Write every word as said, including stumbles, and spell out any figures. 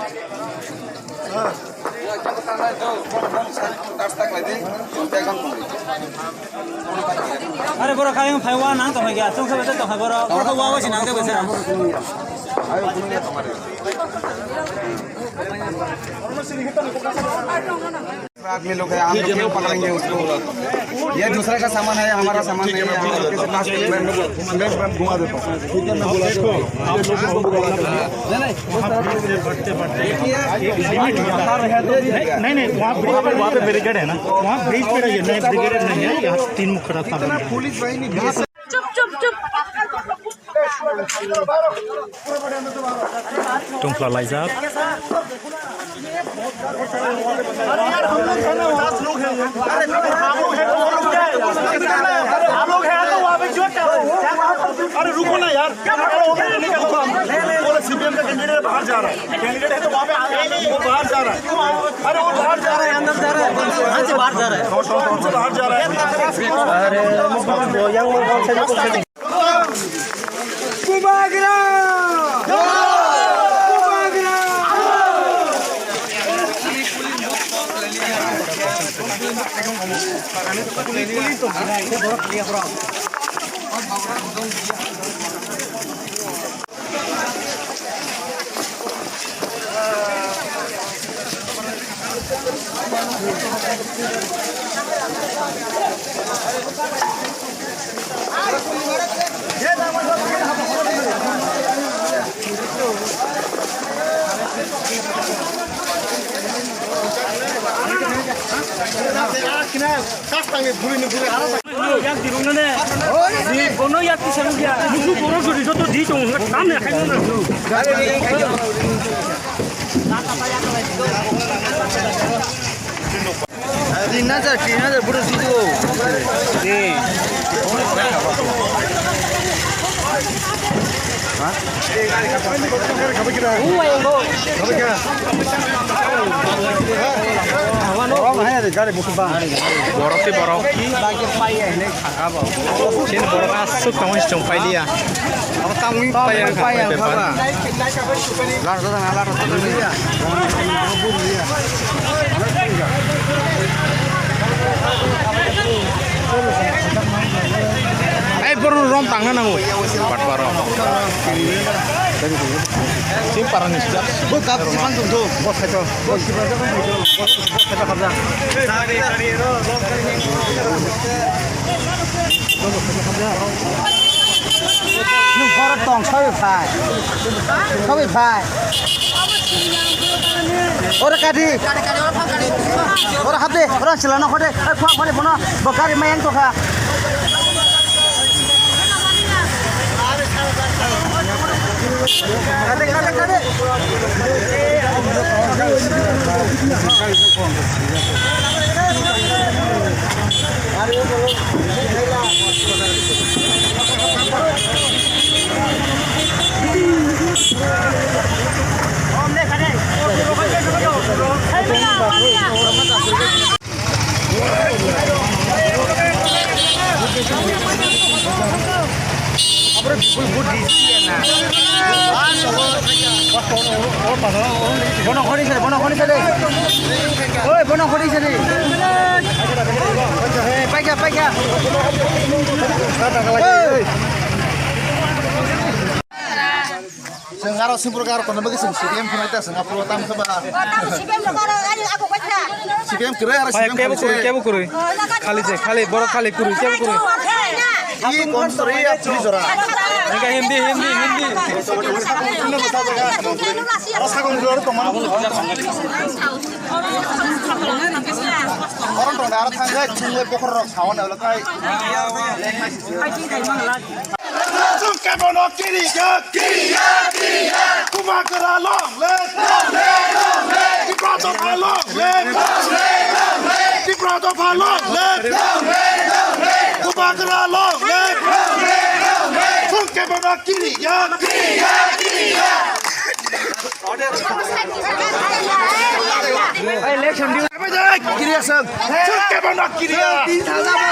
Are borok kayung phai wa nang tong kha, chwng khe tong kha borok, borok wa wa si nang de bwswk. आदमी लोग है, हम लोग क्यों पकड़ेंगे उसको? ये दूसरे का सामान है, हमारा सामान नहीं है। हम लोग कैसे पास करेंगे? मैं, मैं, मैं घुमा देता हूँ। ठीक है, मैं बुला देता हूँ। आप लोगों को बुला देता हूँ। नहीं, नहीं, उस तरह से बढ़ते, बढ़ते, बढ़ते, एक लिमिट होता है। नहीं, नहीं, वहाँ ब्रिज पे, वहाँ पे बैरिकेड है ना, वहाँ ब्रिज पे रहिए, नहीं, बैरिकेड नहीं है, यहाँ तीन मुख खड़ा था। पुलिस वाहिनी बीच चुप, चुप, चुप। Tungphla laijak. अरे यार, हम लोग है ना, पाँच लोग हैं। अरे, हम लोग हैं तो वो लोग क्या है? अरे, हम लोग हैं तो वहाँ पे क्यों कर रहे हैं? अरे, रुको ना यार। अरे, वो लोग नहीं करते हम। बोले सीपीएम का कैंडिडेट बाहर जा रहा है। कैंडिडेट है तो वहाँ पे आ रहा है, वो बाहर जा रहा है। अरे, वो बाहर जा रहा है, अंदर जा रहा है। कौन से बाहर जा रहा है? कौन से बाहर जा रहा है? अरे, वो, वो, वो, वो, वो, Bubagra! Bubagra! Bono yak tisang dia. Musu bono suri joto di tong. Kam ya khai na. Tin hajar, tin hajar, bro, situ. Borok tei borok. Chini borok aswk tongwi chwng pailiya. Abo tamwi paiya wngkha pai bepar. Ai borok rom tangna nango. Patwaro. Sim parani sijak. Bo kap sipan tong tong. Bo khaito. Bo sipan tong tong. Bo khaito khabja. Nung borok tong sawi phai. Sawi phai. Ora kadi. Ora habde. Ora sila no khode. Ai khwa mani bono. Bo gari mayang to kha. Kade, kade, kade. Bono khori sare, bono khori sare. Oi, bono khori sare. Eh, paikha, paikha. Oi. Chwng aro simpro aro kono bagwi chwng C P M khwnai ta chwng aphuru tam khe ba. C P M kwrwi aro C P M kebo kwrwi, kebo kwrwi. Khali je, khali, borok khali kwrwi, kebo kwrwi. I kon sori ya puri jora. Engka Hindi, Hindi, Hindi. Aro sakon jora tongma. Koron tong aro thang jai, thung le bokhor rok sawan alo kai. Chwng kebono kiriya, kiriya, kiriya. Bubagra long live, long live, long live. Tipra Motha long live, long live, long live. Tipra Motha long live, long live, long live. Bubagra long live, long live, long live. Chwng kebono kiriya, kiriya, kiriya. Election di. Kiriya chwng, chwng kebono kiriya. Tin hajar.